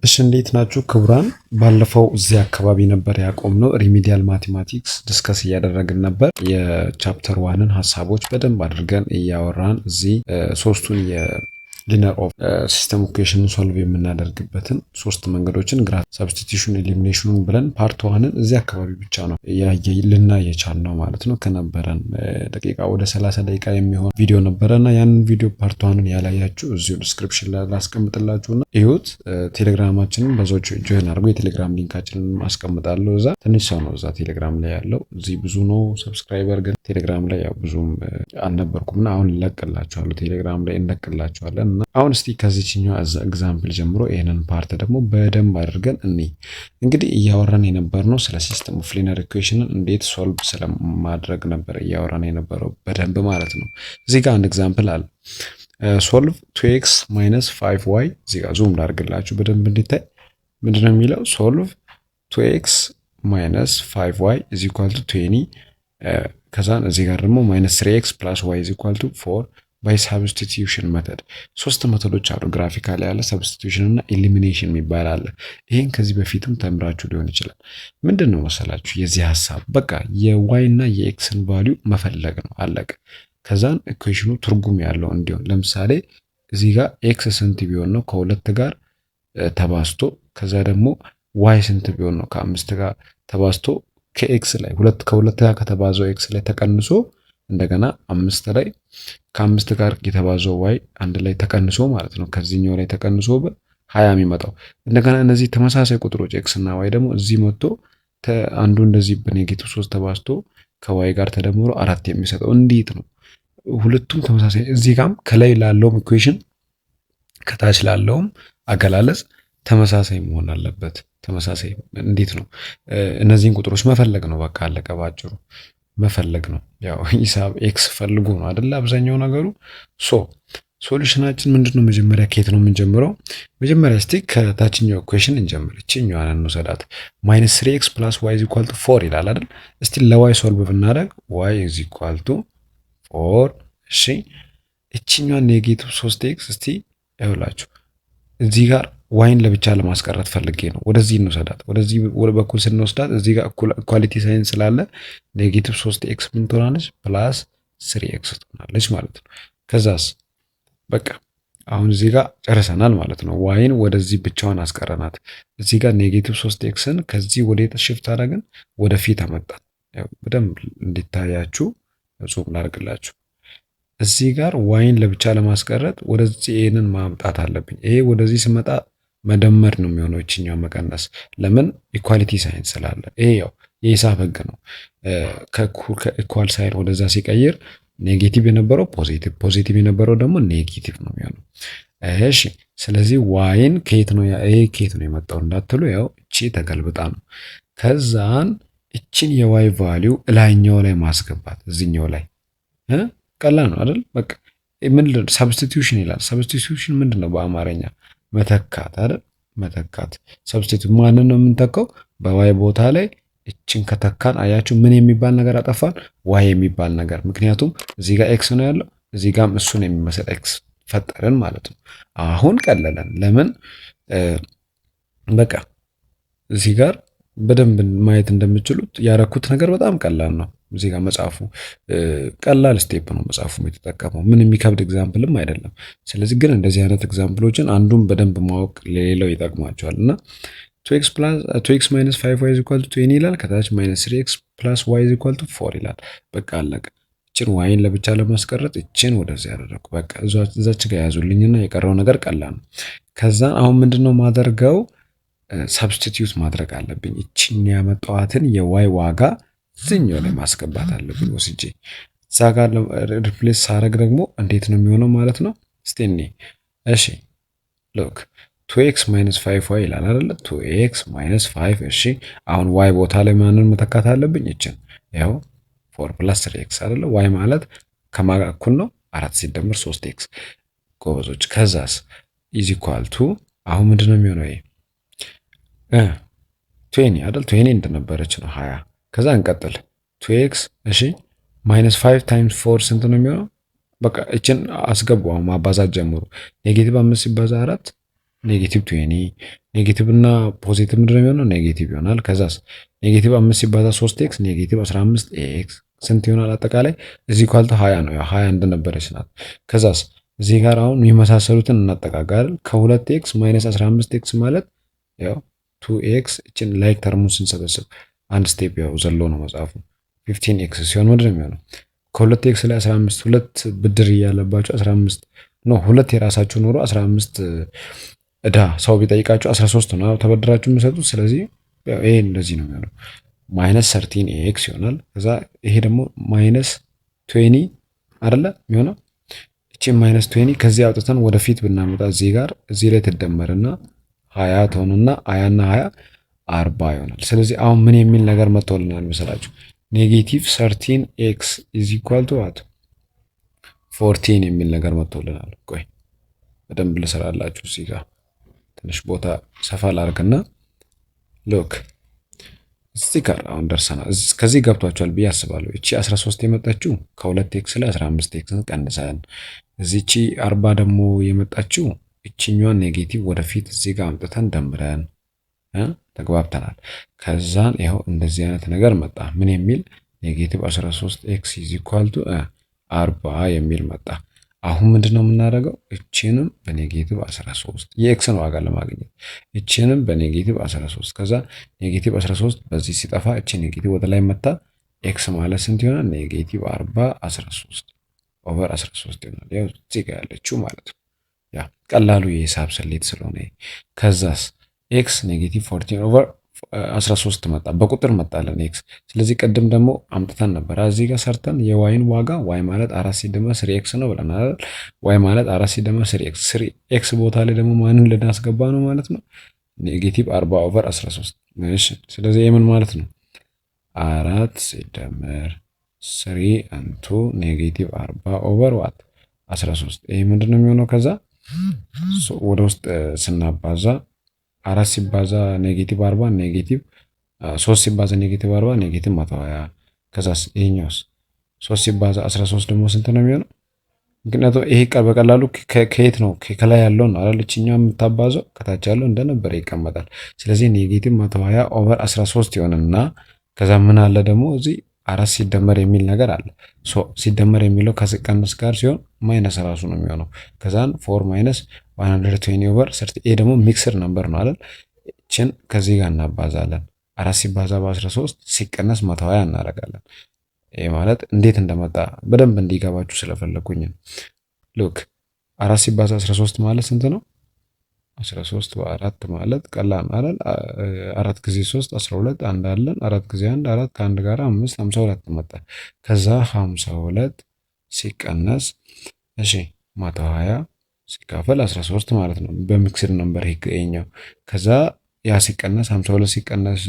እሺ እንዴት ናችሁ ክቡራን? ባለፈው እዚህ አካባቢ ነበር ያቆምነው። Remedial mathematics discuss እያደረግን ነበር። የ chapter one ን ሀሳቦች በደንብ አድርገን እያወራን እዚህ ሶስቱን የ linear of system equation ን solve የምናደርግበትን ሶስት መንገዶችን graph፣ substitution፣ elimination ኑን ብለን part one ን እዚህ አካባቢ ብቻ ነው ልናይ የቻልነው ማለት ነው። ከነበረን ደቂቃ ወደ 30 ደቂቃ የሚሆን ቪዲዮ ነበረ እና ያንን ቪዲዮ part one ን ያላያችሁ እዚሁ description ላይ ላስቀምጥላችሁና እዩት። ቴሌግራማችንን በዛው join አድርጎ የቴሌግራም link ኣችንን አስቀምጣለሁ። እዛ ትንሽ ሰው ነው እዛ ቴሌግራም ላይ ያለው፣ እዚህ ብዙ ነው subscriber፣ ግን ቴሌግራም ላይ ያው ብዙም አልነበርኩም እና አሁን እለቅላችኋለሁ፣ ቴሌግራም ላይ እንለቅላችኋለን። እና አሁን እስቲ ከዚችኛው example ጀምሮ ይህንን part ደግሞ በደንብ አድርገን እኔ እንግዲህ እያወራን የነበርነው ስለ system of linear equation ን እንዴት solve ስለማድረግ ነበር እያወራን የነበረው በደንብ ማለት ነው። እዚህ ጋር አንድ example አለ። Solve 2x minus 5y። እዚህ ጋር zoom ላድርግላችሁ በደንብ እንዲታይ። ምንድነው የሚለው? Solve 2x minus 5y is equal to 20፣ ከዛን እዚህ ጋር ደግሞ minus 3x plus y is equal to 4 by substitution method። ሶስት method ኦች አሉ። Graphically ያለ፣ substitution እና elimination የሚባል አለ። ይህን ከዚህ በፊትም ተምራችሁ ሊሆን ይችላል። ምንድን ነው መሰላችሁ የዚህ ሀሳብ? በቃ የ y እና የ x ን value መፈለግ ነው፣ አለቀ። ከዛን equation ኑ ትርጉም ያለው እንዲሆን፣ ለምሳሌ እዚህ ጋር x ስንት ቢሆን ነው ከሁለት ጋር ተባዝቶ፣ ከዛ ደግሞ y ስንት ቢሆን ነው ከአምስት ጋር ተባዝቶ ከ x ላይ ሁለት ከሁለት ጋር ከተባዛው x ላይ ተቀንሶ እንደገና አምስት ላይ ከአምስት ጋር የተባዛው y አንድ ላይ ተቀንሶ ማለት ነው። ከዚህኛው ላይ ተቀንሶ 20 የሚመጣው። እንደገና እነዚህ ተመሳሳይ ቁጥሮች x እና y ደግሞ እዚህ መጥቶ አንዱ እንደዚህ በ negative ሶስት ተባዝቶ ከ y ጋር ተደምሮ አራት የሚሰጠው እንዴት ነው? ሁለቱም ተመሳሳይ እዚህ ጋም ከላይ ላለውም equation ከታች ላለውም አገላለጽ ተመሳሳይ መሆን አለበት። ተመሳሳይ እንዴት ነው? እነዚህን ቁጥሮች መፈለግ ነው። በቃ አለቀ፣ ባጭሩ መፈለግ ነው። ያው ሂሳብ x ፈልጉ ነው አይደለ? አብዛኛው ነገሩ። So solution ኣችን ምንድን ነው? መጀመሪያ ከየት ነው የምንጀምረው? መጀመሪያ እስቲ ከታችኛው equation እንጀምር። እችኛዋን እንውሰዳት። Minus 3x plus y is equal to 4 ይላል አይደል? እስቲ ለ y solve ብናደርግ y is equal to 4። እሺ፣ እችኛዋን negative 3x እስቲ ይኸውላችሁ እዚህ ጋር y ን ለብቻ ለማስቀረት ፈልጌ ነው። ወደዚህ እንውሰዳት። ወደዚህ በኩል ስንወስዳት እዚህ ጋር equality sign ስላለ negative 3x ምን ትሆናለች? Plus 3x ትሆናለች ማለት ነው። ከዛስ በቃ አሁን እዚህ ጋር ጨርሰናል ማለት ነው። y ን ወደዚህ ብቻዋን አስቀረናት። እዚህ ጋር negative 3x ን ከዚህ ወደ shift አደረግን፣ ወደፊት አመጣን። በደንብ እንዲታያችሁ zoom ላድርግላችሁ። እዚህ ጋር y ን ለብቻ ለማስቀረት ወደዚህ ይሄንን ማምጣት አለብኝ። ይሄ ወደዚህ ስመጣ መደመር ነው የሚሆነው፣ ይችኛው መቀነስ። ለምን? Equality sign ስላለ። ይሄ ያው የሂሳብ ህግ ነው። ከ equal sign ወደዛ ሲቀይር negative የነበረው positive፣ positive የነበረው ደግሞ negative ነው የሚሆነው። እሺ፣ ስለዚህ y ን ከየት ነው፣ ይሄ ከየት ነው የመጣው እንዳትሉ፣ ያው እቺ ተገልብጣ ነው። ከዛን እቺን የ y value እላይኛው ላይ ማስገባት፣ እዚህኛው ላይ። ቀላል ነው አይደል? በቃ ምን substitution ይላል። Substitution ምንድን ነው በአማርኛ? መተካት አይደል? መተካት። Substitute ማንን ነው የምንተካው? በ y ቦታ ላይ እችን ከተካን አያችሁ ምን የሚባል ነገር አጠፋን? y የሚባል ነገር። ምክንያቱም እዚህ ጋር x ነው ያለው፣ እዚህ ጋርም እሱን የሚመስል x ፈጠርን ማለት ነው። አሁን ቀለለን። ለምን? በቃ እዚህ ጋር በደንብ ማየት እንደምትችሉት ያረኩት ነገር በጣም ቀላል ነው። እዚህ ጋር መጽሐፉ ቀላል step ነው መጽሐፉ የተጠቀመው፣ ምን የሚከብድ example ም አይደለም። ስለዚህ ግን እንደዚህ አይነት example ኦችን አንዱን በደንብ ማወቅ ለሌላው ይጠቅማቸዋል። እና 2x minus 5y is equal to 20 ይላል። ከታች minus 3x plus y is equal to 4 ይላል። በቃ አለቀ። እችን y ን ለብቻ ለማስቀረት እችን ወደዚህ ያደረኩ። በቃ እዛች ጋር ያዙልኝና የቀረው ነገር ቀላል ነው። ከዛ አሁን ምንድነው ማደርገው? Substitute ማድረግ አለብኝ። እችን ያመጣኋትን የ y ዋጋ እዚኛው ላይ ማስገባት አለብኝ ወስጄ። እዛ ጋር replace ሳረግ ደግሞ እንዴት ነው የሚሆነው ማለት ነው? እስቲ እኔ እሺ look፣ 2x minus 5y ይላል አይደለ? 2x minus 5። እሺ፣ አሁን y ቦታ ላይ ማንን መተካት አለብኝ? እችን ያው 4 plus 3x አይደለ? y ማለት ከማን ጋር እኩል ነው? አራት ሲደመር 3x፣ ጎበዞች። ከዛስ is equal to አሁን ምንድን ነው የሚሆነው? ይሄ 20 አይደል? 20 እንደነበረች ነው፣ 20። ከዛ እንቀጥል። 2x እሺ minus 5 times 4 ስንት ነው የሚሆነው? በቃ እችን አስገቡ። አሁን ማባዛት ጀምሩ። Negative አምስት ሲባዛ አራት Negative 20። Negative እና positive ምንድን ነው የሚሆነው? Negative ይሆናል። ከዛስ negative አምስት ሲባዛ ሶስት x negative 15 x ስንት ይሆናል? አጠቃላይ is equal to 20 ነው። ያው 20 እንደነበረች ናት። ከዛስ እዚህ ጋር አሁን የሚመሳሰሉትን እናጠቃጋል። ከሁለት x minus 15 x ማለት ያው two x፣ እችን like term ኡን ስንሰበስብ አንድ step ያው ዘሎ ነው መጽሐፉ። 15 x ሲሆን ምንድን ነው የሚሆነው? ከሁለት x ላይ 15፣ ሁለት ብድር እያለባቸው 15 no፣ ሁለት የራሳችሁ ኖሮ 15 እዳ ሰው ቢጠይቃችሁ 13 ነው ተበድራችሁ የምሰጡት። ስለዚህ ይሄ እንደዚህ ነው የሚሆነው፣ minus 13 x ይሆናል። ከዛ ይሄ ደግሞ minus 20 አይደለ የሚሆነው? እቺ minus 20 ከዚህ አውጥተን ወደፊት ብናመጣ እዚህ ጋር እዚህ ላይ ትደመርና 20 ትሆንና 20ና 20 40 ይሆናል። ስለዚህ አሁን ምን የሚል ነገር መጥቶልናል መሰላችሁ? Negative 13 x is equal to what? 40 የሚል ነገር መጥቶልናል። ቆይ በደንብ ልሰራላችሁ። እዚህ ጋር ትንሽ ቦታ ሰፋ ላርግና look፣ እዚህ ጋር አሁን ደርሰናል። ከዚህ ገብቷቸዋል ብዬ አስባለሁ። እቺ 13 የመጣችው ከሁለት x ላይ 15 x ን ቀንሰን፣ እዚቺ 40 ደግሞ የመጣችው እችኛዋን negative ወደፊት እዚህ ጋር አምጥተን ደምረን፣ ተግባብተናል። ከዛን ይኸው እንደዚህ አይነት ነገር መጣ። ምን የሚል? Negative 13 x is equal to 40 የሚል መጣ። አሁን ምንድን ነው የምናደርገው? እቺንም በ negative 13 የ x ን ዋጋ ለማግኘት እቺንም በ negative 13፣ ከዛ negative 13 በዚህ ሲጠፋ እቺ negative ወደ ላይ መታ x ማለት ስንት ይሆናል? Negative 40 13 over 13 ይሆናል። ያው እዚህ ጋር ያለችው ማለት ነው። ያ ቀላሉ የሂሳብ ስሌት ስለሆነ፣ ከዛስ x negative 40 over 13 መጣ፣ በቁጥር መጣለን x። ስለዚህ ቅድም ደግሞ አምጥተን ነበር እዚህ ጋር ሰርተን የ y ን ዋጋ፣ y ማለት አራት ሲደመር three x ነው ብለናል። y ማለት አራት ሲደመር three x፣ three x ቦታ ላይ ደግሞ ማንን ልናስገባ ነው ማለት ነው? Negative 40 over 13። እሺ፣ ስለዚህ የምን ማለት ነው? አራት ሲደመር three into negative 40 over what? 13። ይሄ ምንድን ነው የሚሆነው? ከዛ ወደ ውስጥ ስናባዛ አራት ሲባዛ negative 40 negative፣ ሶስት ሲባዛ negative 40 negative 120። ከዛስ ይሄኛውስ ሶስት ሲባዛ 13 ደግሞ ስንት ነው የሚሆነው? ምክንያቱም ይሄ በቀላሉ ከየት ነው? ከላይ ያለው ነው አይደል? እችኛው የምታባዘው ከታች ያለው እንደነበረ ይቀመጣል። ስለዚህ negative 120 over 13 ይሆንና ከዛ ምን አለ ደግሞ? እዚህ አራት ሲደመር የሚል ነገር አለ። So ሲደመር የሚለው ከሲቀንስ ጋር ሲሆን minus ራሱ ነው የሚሆነው። ከዛን four minus 120 over 13። ይሄ ደግሞ mixed number ነው አይደል? እችን ከዚህ ጋር እናባዛለን። አራት ሲባዛ በ13 ሲቀነስ 120 እናደርጋለን። ይሄ ማለት እንዴት እንደመጣ በደንብ እንዲገባችሁ ስለፈለኩኝ ነው። Look፣ አራት ሲባዛ 13 ማለት ስንት ነው? 13 በአራት ማለት ቀላል ነው አይደል? አራት ጊዜ 3 12፣ አንድ አለን። አራት ጊዜ አንድ አራት፣ ከአንድ ጋር አምስት፣ 52 መጣ። ከዛ 52 ሲቀነስ፣ እሺ፣ 120 ሲካፈል 13 ማለት ነው። በ mixed number ይሄኛው። ከዛ ያ ሲቀነስ፣ 52 ሲቀነስ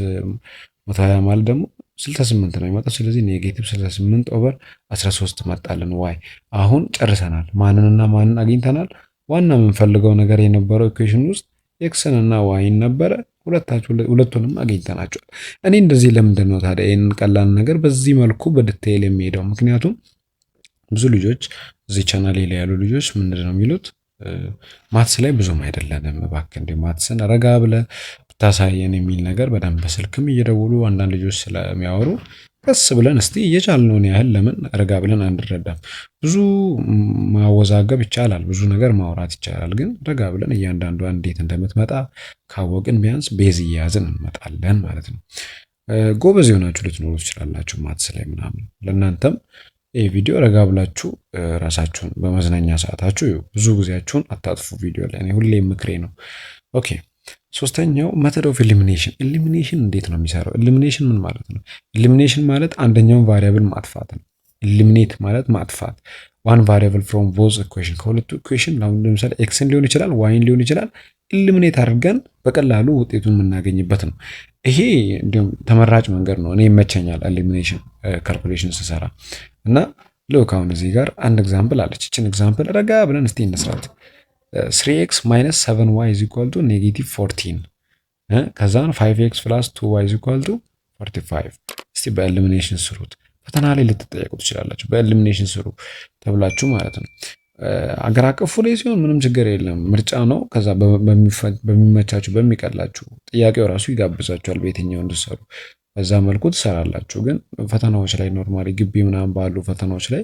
120 ማለት ደግሞ 68 ነው የሚመጣው። ስለዚህ negative 68 over 13 መጣልን y። አሁን ጨርሰናል። ማንንና ማንን አግኝተናል? ዋና የምንፈልገው ነገር የነበረው equation ውስጥ x ን እና y ን ነበረ። ሁለቱንም አግኝተናቸዋል። እኔ እንደዚህ ለምንድን ነው ታዲያ ይህንን ቀላል ነገር በዚህ መልኩ በ detail የሚሄደው? ምክንያቱም ብዙ ልጆች፣ እዚህ ቻናሌ ላይ ያሉ ልጆች ምንድን ነው የሚሉት? Maths ላይ ብዙም አይደለንም፣ እባክህ እንዲሁ maths ን ረጋ ብለህ ብታሳየን የሚል ነገር በደንብ በስልክም እየደወሉ አንዳንድ ልጆች ስለሚያወሩ፣ ቀስ ብለን እስቲ የቻልነውን ያህል ለምን ረጋ ብለን አንረዳም? ብዙ ማወዛገብ ይቻላል፣ ብዙ ነገር ማውራት ይቻላል። ግን ረጋ ብለን እያንዳንዷ እንዴት እንደምትመጣ ካወቅን ቢያንስ base እየያዝን እንመጣለን ማለት ነው። ጎበዝ የሆናችሁ ልትኖሩ ትችላላችሁ maths ላይ ምናምን። ለእናንተም ይህ ቪዲዮ ረጋ ብላችሁ ራሳችሁን በመዝናኛ ሰዓታችሁ፣ ብዙ ጊዜያችሁን አታጥፉ ቪዲዮ ላይ፣ ሁሌ ምክሬ ነው። Okay፣ ሶስተኛው method of elimination። Elimination እንዴት ነው የሚሰራው? Elimination ምን ማለት ነው? Elimination ማለት አንደኛውን variable ማጥፋት ነው። Eliminate ማለት ማጥፋት፣ one variable from both equation፣ ከሁለቱ equation ለምሳሌ x ን ሊሆን ይችላል፣ y ን ሊሆን ይችላል። Eliminate አድርገን በቀላሉ ውጤቱን የምናገኝበት ነው። ይሄ እንዲሁም ተመራጭ መንገድ ነው። እኔ ይመቸኛል elimination calculation ስሰራ። እና look፣ አሁን እዚህ ጋር አንድ example አለች። እችን example ረጋ ብለን እስቲ እንስራት። Three x minus seven y is equal to negative 14፣ ከዛን five x plus two y is equal to 45። እስቲ በ elimination ስሩት። ፈተና ላይ ልትጠየቁ ትችላላችሁ። በ elimination ስሩ ተብላችሁ ማለት ነው። አገር አቀፉ ላይ ሲሆን ምንም ችግር የለም፣ ምርጫ ነው። ከዛ በሚመቻችሁ በሚቀላችሁ ጥያቄው ራሱ ይጋብዛችኋል በየትኛው እንድትሰሩ፣ በዛ መልኩ ትሰራላችሁ። ግን ፈተናዎች ላይ normally ግቢ ምናምን ባሉ ፈተናዎች ላይ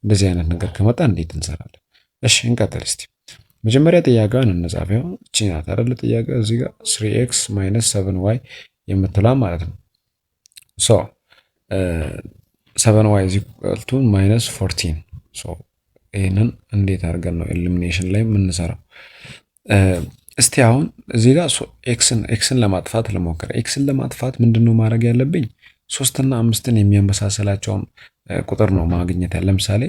እንደዚህ አይነት ነገር ከመጣ እንዴት እንሰራለን? እሺ እንቀጥል እስቲ። መጀመሪያ ጥያቄዋን እንጻፍ። ያው እቺ ናት አይደል? ጥያቄው እዚህ ጋር 3x minus 7y የምትላ ማለት ነው። So 7y is equal to minus 14። So ይህንን እንዴት አድርገን ነው elimination ላይ የምንሰራው? እስቲ አሁን እዚህ ጋር xን ለማጥፋት ልሞክር። xን ለማጥፋት ምንድን ነው ማድረግ ያለብኝ? ሶስትና አምስትን የሚያመሳስላቸውን ቁጥር ነው ማግኘት ያለ። ለምሳሌ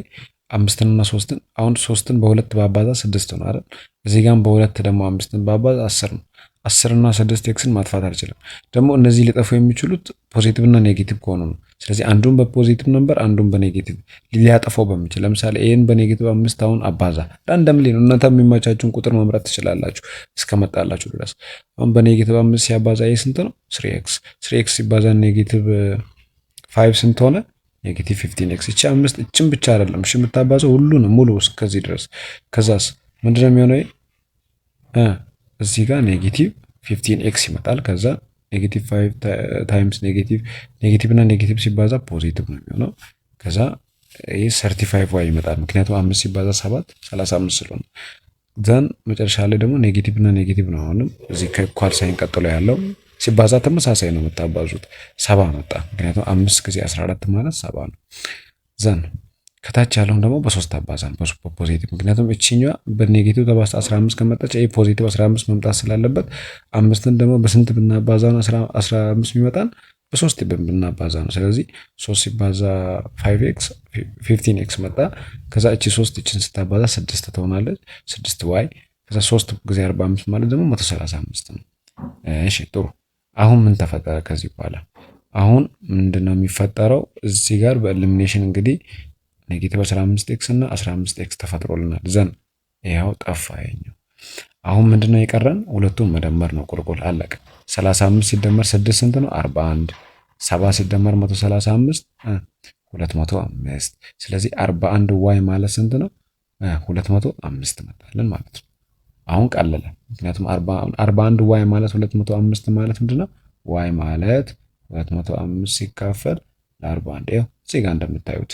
አምስትንና ሶስትን፣ አሁን ሶስትን በሁለት ባባዛ ስድስት ነው አይደል? እዚህ ጋም በሁለት ደግሞ አምስትን ባባዛ 10 ነው። 10ና ስድስት xን ማጥፋት አልችልም። ደግሞ እነዚህ ሊጠፉ የሚችሉት positive እና negative ከሆኑ ነው። ስለዚህ አንዱን በ positive number፣ አንዱን በ negative ሊያጠፋው በሚችል፣ ለምሳሌ ይህን በ negative አምስት አሁን አባዛ፣ randomly ነው። እናንተ የሚመቻችሁን ቁጥር መምረጥ ትችላላችሁ እስከመጣላችሁ ድረስ። አሁን በ negative አምስት ሲያባዛ ይህ ስንት ነው? 3x። 3x ሲባዛ negative 5 ስንት ሆነ? Negative 15x። እቺ አምስት እችን ብቻ አይደለም እሺ የምታባዘው፣ ሁሉንም ሙሉ እስከዚህ ድረስ። ከዛስ ምንድነው የሚሆነው? እዚህ ጋር negative 15x ይመጣል። ከዛ negative 5 times negative፣ negative እና negative ሲባዛ positive ነው የሚሆነው። ከዛ ይህ 35y ይመጣል። ምክንያቱም አምስት ሲባዛ ሰባት 35 ስለሆነ። Then መጨረሻ ላይ ደግሞ negative እና negative ነው። አሁንም እዚህ ከ equal sign ቀጥሎ ያለው ሲባዛ ተመሳሳይ ነው የምታባዙት፣ 70 መጣ። ምክንያቱም አምስት ጊዜ 14 ማለት 70 ነው። Then ከታች ያለውን ደግሞ በሶስት አባዛን በ positive፣ ምክንያቱም እችኛዋ በ negative ተባዝታ 15 ከመጣች ይሄ positive 15 መምጣት ስላለበት፣ አምስትን ደግሞ በስንት ብናባዛ ነው 15 የሚመጣን? በሶስት ብናባዛ ነው። ስለዚህ ሶስት ሲባዛ 5x 15x መጣ። ከዛ እቺ ሶስት እችን ስታባዛ ስድስት ትሆናለች። 6y። ከዛ ሶስት ጊዜ 45 ማለት ደግሞ 135 ነው። እሺ ጥሩ። አሁን ምን ተፈጠረ ከዚህ በኋላ? አሁን ምንድነው የሚፈጠረው? እዚህ ጋር በ elimination እንግዲህ negative 15 x እና 15 x ተፈጥሮልናል። Then ይኸው ጠፋ ይኸኛው። አሁን ምንድነው የቀረን? ሁለቱን መደመር ነው። ቁልቁል አለቀ። 35 ሲደመር 6 ስንት ነው? 41። 70 ሲደመር 135 205። ስለዚህ 41 y ማለት ስንት ነው? 205 መጣልን ማለት ነው። አሁን ቀለለ። ምክንያቱም 41 y ማለት 205 ማለት ምንድነው? y ማለት 205 ሲካፈል ለ41፣ ይኸው እዚህ ጋር እንደምታዩት።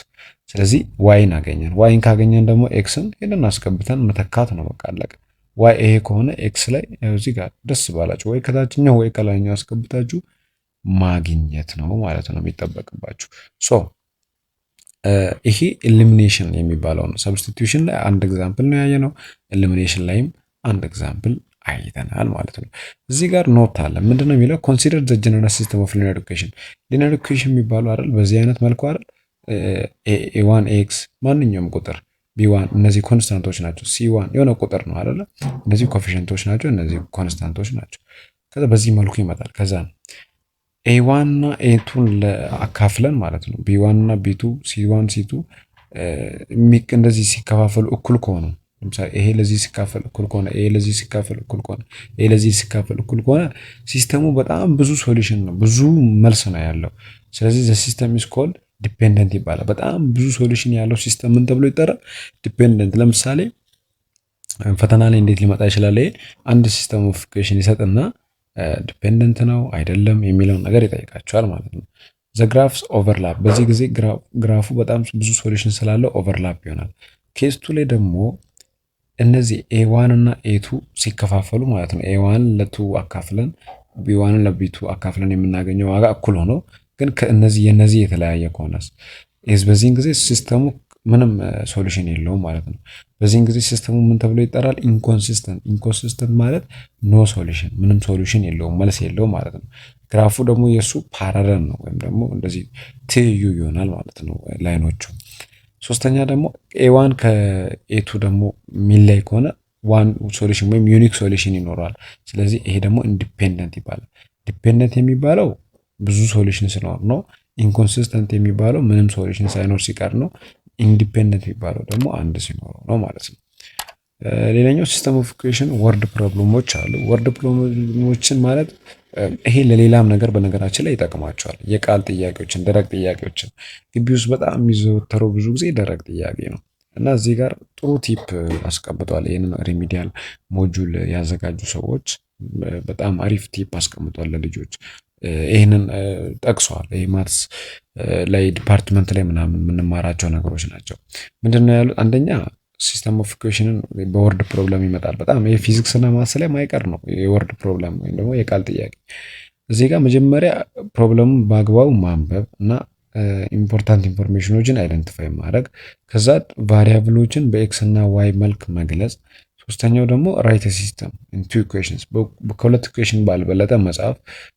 ስለዚህ yን አገኘን። yን ካገኘን ደግሞ xን ሄደን አስገብተን መተካት ነው። በቃ አለቀ። y ይሄ ከሆነ x ላይ እዚህ ጋር ደስ ባላችሁ ወይ ከታችኛው ወይ ከላይኛው አስገብታችሁ ማግኘት ነው ማለት ነው የሚጠበቅባችሁ። So ይሄ elimination የሚባለው ነው። Substitution ላይ አንድ example ነው ያየነው። Elimination ላይም አንድ example አይተናል ማለት ነው። እዚህ ጋር note አለ። ምንድነው የሚለው? Consider the general system of linear equation። Linear equation የሚባለው አይደል በዚህ አይነት መልኩ አይደል? a one x ማንኛውም ቁጥር፣ b1 እነዚህ constantኦች ናቸው። c1 የሆነ ቁጥር ነው አይደለ? እነዚህ coefficientኦች ናቸው። እነዚህ constantኦች ናቸው። ከዛ በዚህ መልኩ ይመጣል። ከዛ ነው a1 እና a2ን አካፍለን ማለት ነው፣ b1 እና b2፣ c1፣ c2 እንደዚህ ሲከፋፈሉ እኩል ከሆኑ፣ ለምሳሌ ይሄ ለዚህ ሲካፈል እኩል ከሆነ፣ ይሄ ለዚህ ሲካፈል እኩል ከሆነ፣ ይሄ ለዚህ ሲካፈል እኩል ከሆነ systemኡ በጣም ብዙ solution ነው፣ ብዙ መልስ ነው ያለው። ስለዚህ the system is called dependent ይባላል። በጣም ብዙ solution ያለው system ምን ተብሎ ይጠራል? Dependent። ለምሳሌ ፈተና ላይ እንዴት ሊመጣ ይችላል? ይሄ አንድ system of equation ይሰጥና dependent ነው አይደለም የሚለውን ነገር ይጠይቃችኋል ማለት ነው። The graphs overlap። በዚህ ጊዜ graphኡ በጣም ብዙ solution ስላለው overlap ይሆናል። Case two ላይ ደግሞ እነዚህ a one እና a two ሲከፋፈሉ ማለት ነው፣ a one ለ two አካፍለን b oneን ለ b two አካፍለን የምናገኘው ዋጋ እኩል ሆኖ ግን ከእነዚህ የነዚህ የተለያየ ከሆነስ? በዚህን ጊዜ systemኡ ምንም solution የለውም ማለት ነው። በዚህን ጊዜ systemኡ ምን ተብሎ ይጠራል? Inconsistent። Inconsistent ማለት no solution፣ ምንም solution የለውም፣ መልስ የለውም ማለት ነው። Graphኡ ደግሞ የእሱ parallel ነው ወይም ደግሞ እንደዚህ ትይዩ ይሆናል ማለት ነው lineኦቹ። ሶስተኛ ደግሞ a one ከ a two ደግሞ የሚለይ ከሆነ one solution ወይም unique solution ይኖረዋል። ስለዚህ ይሄ ደግሞ independent ይባላል። Dependent የሚባለው ብዙ solution ሲኖር ነው። Inconsistent የሚባለው ምንም solution ሳይኖር ሲቀር ነው። Independent የሚባለው ደግሞ አንድ ሲኖረው ነው ማለት ነው። ሌላኛው system of equation word problemኦች አሉ። Word problemኦችን ማለት ይሄ ለሌላም ነገር በነገራችን ላይ ይጠቅማችኋል። የቃል ጥያቄዎችን፣ ደረቅ ጥያቄዎችን፣ ግቢ ውስጥ በጣም የሚዘወተረው ብዙ ጊዜ ደረቅ ጥያቄ ነው። እና እዚህ ጋር ጥሩ tip አስቀምጠዋል። ይህንን remedial module ያዘጋጁ ሰዎች በጣም አሪፍ tip አስቀምጧል ለልጆች። ይህንን ጠቅሰዋል። ይህ maths ላይ department ላይ ምናምን የምንማራቸው ነገሮች ናቸው። ምንድን ነው ያሉት? አንደኛ system of equation ን በ word problem ይመጣል። በጣም ይሄ ፊዚክስ እና maths ላይ ማይቀር ነው የ word problem ወይም ደግሞ የቃል ጥያቄ። እዚህ ጋር መጀመሪያ problem ኡን በአግባቡ ማንበብ እና important information ኖችን identify ማድረግ፣ ከዛ variable ኦችን በ x እና y መልክ መግለጽ፣ ሶስተኛው ደግሞ write system in two equations፣ ከሁለት equation ባልበለጠ መጻፍ፣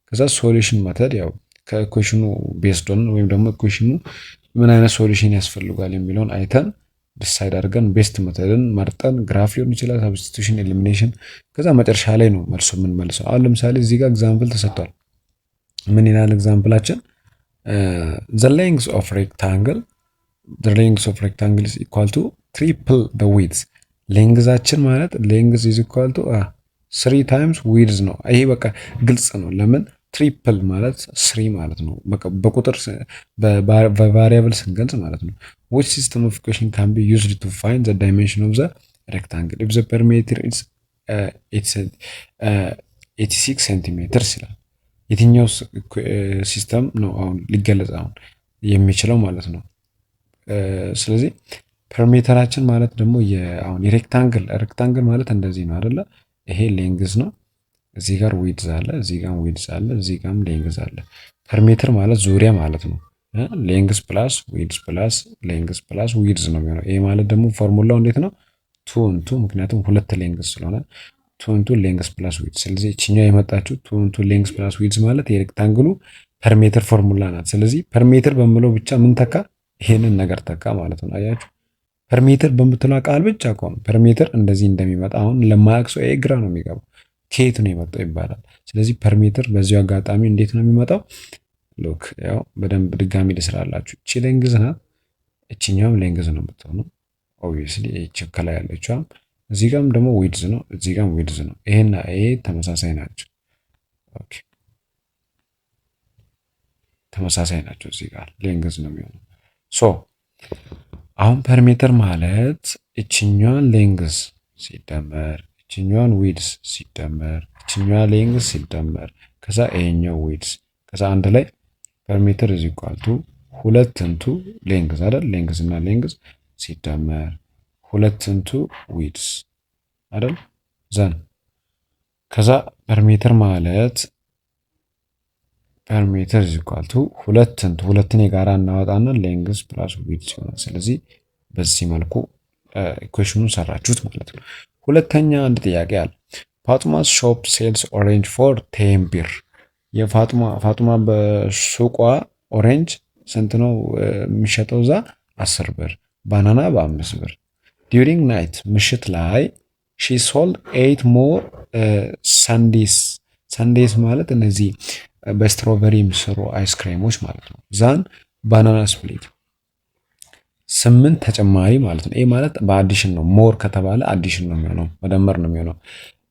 ከዛ solution method ያው ከ equation ኑ based on ወይም ደግሞ equation ኑ ምን አይነት solution ያስፈልጋል የሚለውን አይተን decide አድርገን best method ን መርጠን graph ሊሆን ይችላል፣ substitution፣ elimination፣ ከዛ መጨረሻ ላይ ነው መልሱ የምንመልሰው። አሁን ለምሳሌ እዚህ ጋር example ተሰጥቷል። ምን ይላል example ኣችን? The length of rectangle is equal to triple the width። Length ኣችን ማለት length is equal to three times width ነው። ይሄ በቃ ግልጽ ነው። ለምን triple ማለት three ማለት ነው። በቃ በቁጥር በ variable ስንገልጽ ማለት ነው። Which system of equation can be used to find the dimension of the rectangle if the perimeter is 86 ሴንቲሜትር ይላል። የትኛው system ነው አሁን ሊገለጽ አሁን የሚችለው ማለት ነው። ስለዚህ perimeter ኣችን ማለት ደግሞ አሁን የ rectangle ማለት እንደዚህ ነው አይደለ? ይሄ length ነው። እዚህ ጋር width አለ፣ እዚህ ጋር width አለ፣ እዚህ ጋርም length አለ። Perimeter ማለት ዙሪያ ማለት ነው። Length plus width plus length plus width ነው የሚሆነው። ይሄ ማለት ደግሞ ፎርሙላው እንዴት ነው? Two into፣ ምክንያቱም ሁለት length ስለሆነ፣ two into length plus width። ስለዚህ እችኛው የመጣችው two into length plus width ማለት የ rectangle ኡ perimeter formula ናት። ስለዚህ perimeter በምለው ብቻ ምን ተካ? ይሄንን ነገር ተካ ማለት ነው። አያችሁ፣ perimeter በምትለው ቃል ብቻ ከሆነ perimeter እንደዚህ እንደሚመጣ አሁን ለማያውቅ ሰው ይሄ ግራ ነው የሚገባው። ከየት ነው የመጣው ይባላል። ስለዚህ perimeter በዚሁ አጋጣሚ እንዴት ነው የሚመጣው? Look፣ ያው በደንብ ድጋሚ ልስራላችሁ። እቺ length ናት፣ እችኛውም length ነው የምትሆነው። Obviously እቺ ከላይ ያለችዋም እዚህ ጋርም ደግሞ width ነው፣ እዚህ ጋርም width ነው። ይሄና ይሄ ተመሳሳይ ናቸው። Okay፣ ተመሳሳይ ናቸው። እዚህ ጋር length ነው የሚሆነው። So አሁን perimeter ማለት እችኛዋን length ሲደመር እችኛዋን width ሲደመር እችኛዋ length ሲደመር ከዛ ይሄኛው width፣ ከዛ አንድ ላይ perimeter is equal to ሁለት into length አይደል? Length እና length ሲደመር ሁለት into width አይደል? Then ከዛ perimeter ማለት perimeter is equal to ሁለት into፣ ሁለትን የጋራ እናወጣና length plus width ይሆናል። ስለዚህ በዚህ መልኩ equation ኑን ሰራችሁት ማለት ነው። ሁለተኛ አንድ ጥያቄ አለ። Fatuma's shop sells orange for 10 ብር። የፋጡማ ፋጡማ በሱቋ orange ስንት ነው የሚሸጠው? እዛ 10 ብር፣ banana በ5 ብር። During night ምሽት ላይ she sold eight more sundaes። Sundaes ማለት እነዚህ በ strawberry የሚሰሩ አይስክሬሞች ማለት ነው። Than banana split፣ ስምንት ተጨማሪ ማለት ነው። ይህ ማለት በ addition ነው። More ከተባለ addition ነው የሚሆነው፣ መደመር ነው የሚሆነው።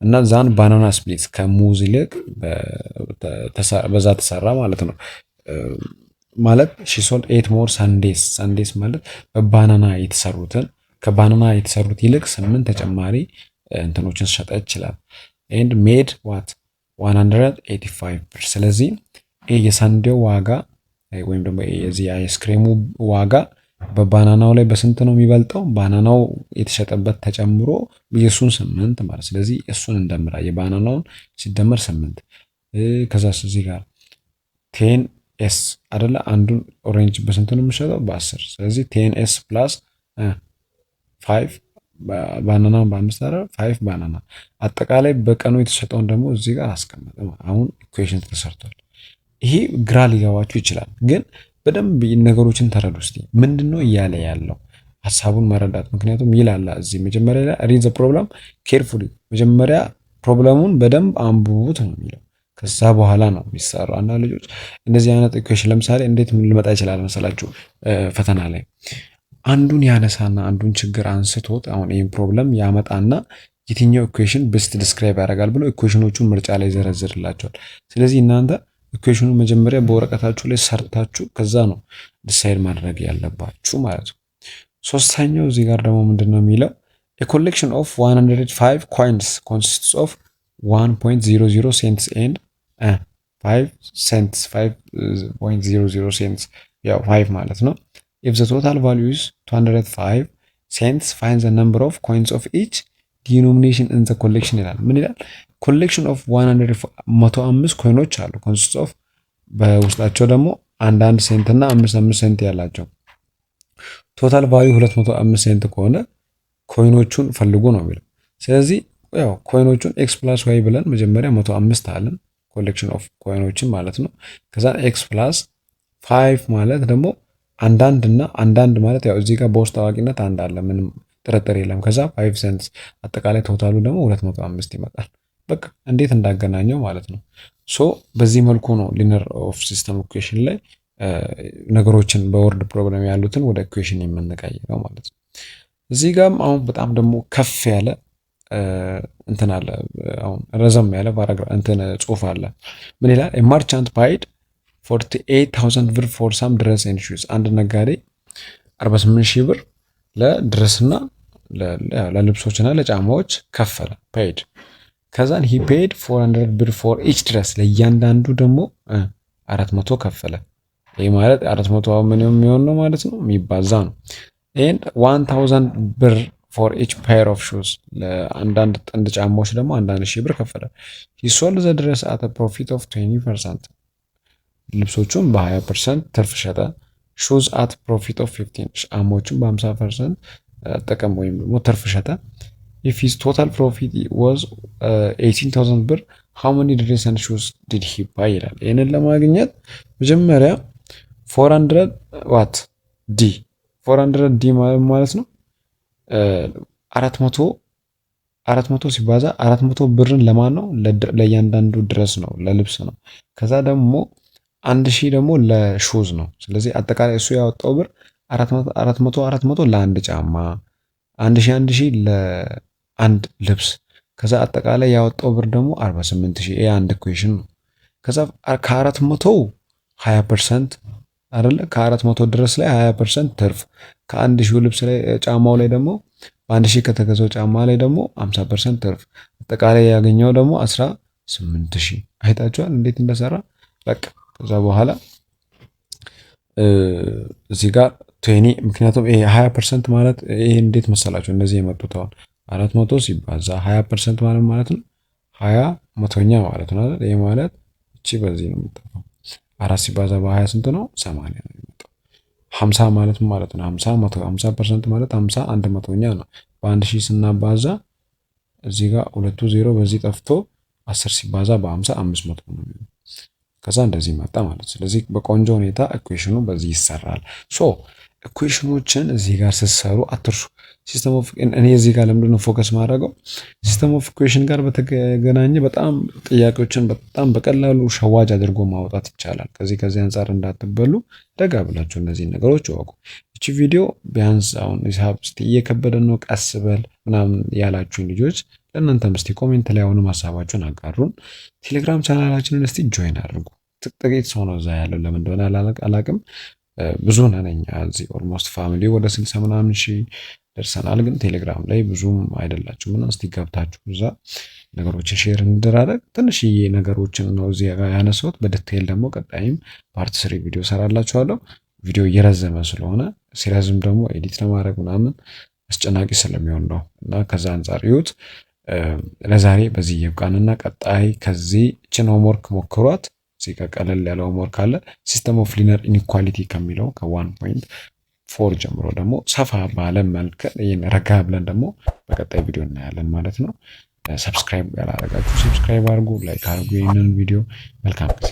እና than banana split ከሙዝ ይልቅ በዛ ተሰራ ማለት ነው። ማለት she sold eight more sundaes። Sundaes ማለት በ banana የተሰሩትን፣ ከ banana የተሰሩት ይልቅ ስምንት ተጨማሪ እንትኖችን ሸጠ ይችላል። And made what? 185 ብር። ስለዚህ ይህ የ sundae ው ዋጋ ወይም ደግሞ የዚህ የአይስክሬሙ ዋጋ በ banana ው ላይ በስንት ነው የሚበልጠው? Banana ው የተሸጠበት ተጨምሮ የእሱን ስምንት ማለት። ስለዚህ እሱን እንደምራ፣ የ banana ውን ሲደመር ስምንት። ከዛ እዚህ ጋር 10 S አደለ? አንዱን orange በስንት ነው የምሸጠው? በ10። ስለዚህ 10 S plus five banana በአምስት አረ five banana፣ አጠቃላይ በቀኑ የተሸጠውን ደግሞ እዚህ ጋር አስቀመጠ። አሁን equation ተሰርቷል። ይሄ ግራ ሊገባችሁ ይችላል፣ ግን በደንብ ነገሮችን ተረዱ እስቲ። ምንድን ነው እያለ ያለው ሀሳቡን መረዳት። ምክንያቱም ይላል እዚህ መጀመሪያ ላይ "Read the problem carefully"፣ መጀመሪያ problem ኡን በደንብ አንብቡት ነው የሚለው። ከዛ በኋላ ነው የሚሰራው። አንዳንድ ልጆች እንደዚህ አይነት equation ለምሳሌ እንዴት ሊመጣ ይችላል መሰላችሁ? ፈተና ላይ አንዱን ያነሳና አንዱን ችግር አንስቶት አሁን ይህን problem ያመጣና የትኛው equation best describe ያደርጋል ብሎ equation ኖቹን ምርጫ ላይ ይዘረዝርላቸዋል። ስለዚህ እናንተ equation ኑን መጀመሪያ በወረቀታችሁ ላይ ሰርታችሁ ከዛ ነው decide ማድረግ ያለባችሁ ማለት ነው። ሶስተኛው እዚህ ጋር ደግሞ ምንድን ነው የሚለው? A collection of 105 coins consists of 1.00 cents and 5 cents፣ 5.00 cents፣ ያው 5 ማለት ነው። If the total value is 205 cents, find the number of coins of each denomination in the collection ይላል። ምን ይላል? Collection of 105 coin ኦች አሉ። Consist of በውስጣቸው ደግሞ አንዳንድ cent እና አምስት አምስት cent ያላቸው፣ total value 205 cent ከሆነ coin ኦቹን ፈልጉ ነው የሚለው። ስለዚህ ያው coin ኦቹን x plus y ብለን መጀመሪያ 105 አለን፣ collection of coin ኦችን ማለት ነው። ከዛ x plus 5 ማለት ደግሞ አንዳንድ እና አንዳንድ ማለት ያው እዚህ ጋር በውስጥ ታዋቂነት አንድ አለ፣ ምንም ጥርጥር የለም። ከዛ 5 cents፣ አጠቃላይ total ኡ ደግሞ 205 ይመጣል። በቃ እንዴት እንዳገናኘው ማለት ነው። So በዚህ መልኩ ነው linear of system equation ላይ ነገሮችን በ word problem ያሉትን ወደ equation የምንቀይረው ማለት ነው። እዚህ ጋርም አሁን በጣም ደግሞ ከፍ ያለ እንትን አለ። አሁን ረዘም ያለ paragraph እንትን ጽሁፍ አለ። ምን ይላል? Merchant paid 48,000 ብር for some dress and shoes። አንድ ነጋዴ 48 ሺህ ብር ለ dress ና ለልብሶችና ለጫማዎች ከፈለ፣ paid። ከዛን he paid 400 ብር for each dress፣ ለእያንዳንዱ ደግሞ 400 ከፈለ። ይህ ማለት 400 ምን የሚሆን ነው ማለት ነው? የሚባዛ ነው። And 1000 ብር for each pair of shoes፣ ለአንዳንድ ጥንድ ጫማዎች ደግሞ አንዳንድ ሺህ ብር ከፈለ። He sold the dress at profit of 20%፣ ልብሶቹን በ20% ትርፍ ሸጠ። Shoes at profit of 15፣ ጫማዎቹን በ50% ጥቅም ወይም ደግሞ ትርፍ ሸጠ። If his total profit was 18,000 ብር, how many dress and shoes did he buy ይላል። ይህንን ለማግኘት መጀመሪያ 400 what D፣ 400 D ማለት ነው 400፣ 400 ሲባዛ 400 ብርን ለማን ነው? ለእያንዳንዱ dress ነው፣ ለልብስ ነው። ከዛ ደግሞ 1000 ደግሞ ለ shoes ነው። ስለዚህ አጠቃላይ እሱ ያወጣው ብር 400 400 ለአንድ ጫማ፣ 1000 1000 ለአንድ ልብስ፣ ከዛ አጠቃላይ ያወጣው ብር ደግሞ 48,000። ይሄ አንድ equation ነው። ከዛ ከ400 20% አይደለ? ከ400 dress ላይ 20% ትርፍ፣ ከ1000 ልብስ ላይ ጫማው ላይ ደግሞ በ1000 ከተገዛው ጫማ ላይ ደግሞ 50% ትርፍ፣ አጠቃላይ ያገኘው ደግሞ 18,000። አይታችኋል እንዴት እንደሰራ? በቃ ከዛ በኋላ እዚህ ጋር 20፣ ምክንያቱም ይሄ 20% ማለት ይሄ እንዴት መሰላችሁ እነዚህ የመጡት? አሁን 400 ሲባዛ 20% ማለት ማለት ነው 20 መቶኛ ማለት ነው አይደል? ይሄ ማለት እቺ በዚህ ነው የምጠፋው። አራት ሲባዛ በ20 ስንት ነው? 80 ነው የሚመጣው። 50 ማለት ማለት ነው 50 መቶ፣ 50% ማለት 50 1/100ኛ ነው። በ1000 ስናባዛ እዚህ ጋር ሁለቱ ዜሮ በዚህ ጠፍቶ 10 ሲባዛ በ50 500 ነው የሚሆነው። ከዛ እንደዚህ መጣ ማለት። ስለዚህ በቆንጆ ሁኔታ equation ኑ በዚህ ይሰራል። So equation ኖችን እዚህ ጋር ስትሰሩ አትርሱ። System of እኔ እዚህ ጋር ለምንድን ነው focus ማድረገው? System of equation ጋር በተገናኘ በጣም ጥያቄዎችን በጣም በቀላሉ ሸዋጅ አድርጎ ማውጣት ይቻላል። ከዚህ አንጻር እንዳትበሉ ረጋ ብላችሁ እነዚህን ነገሮች እወቁ። እቺ ቪዲዮ ቢያንስ አሁን ሂሳብ እስቲ እየከበደን ነው ቀስ በል ምናምን ያላችሁኝ ልጆች ለእናንተም እስቲ comment ላይ አሁንም ሀሳባችሁን አጋሩን። ቴሌግራም ቻናላችንን እስቲ join አድርጉ። ጥቂት ሰው ነው እዛ ያለው፣ ለምን እንደሆነ አላቅም። ብዙ ነን እኛ እዚህ፣ almost family ወደ 60 ምናምን ሺህ ደርሰናል። ግን ቴሌግራም ላይ ብዙም አይደላችሁም እና እስቲ ገብታችሁ እዛ ነገሮችን share እንደራረግ። ትንሽዬ ነገሮችን ነው እዚህ ጋር ያነሳሁት። በ detail ደግሞ ቀጣይም part 3 ቪዲዮ ሰራላችኋለሁ። ቪዲዮ እየረዘመ ስለሆነ ሲረዝም ደግሞ edit ለማድረግ ምናምን አስጨናቂ ስለሚሆን ነው እና ከዛ አንጻር ይዩት። ለዛሬ በዚህ ይብቃንና ቀጣይ ከዚህ እችን homework ሞክሯት። እዚህ ጋር ቀለል ያለ homework አለ። System of linear inequality ከሚለው ከ1.4 ጀምሮ ደግሞ ሰፋ ባለ መልክ ይህን ረጋ ብለን ደግሞ በቀጣይ ቪዲዮ እናያለን ማለት ነው። Subscribe ያላረጋችሁ subscribe አድርጉ፣ like አድርጉ ይህንን ቪዲዮ። መልካም ጊዜ።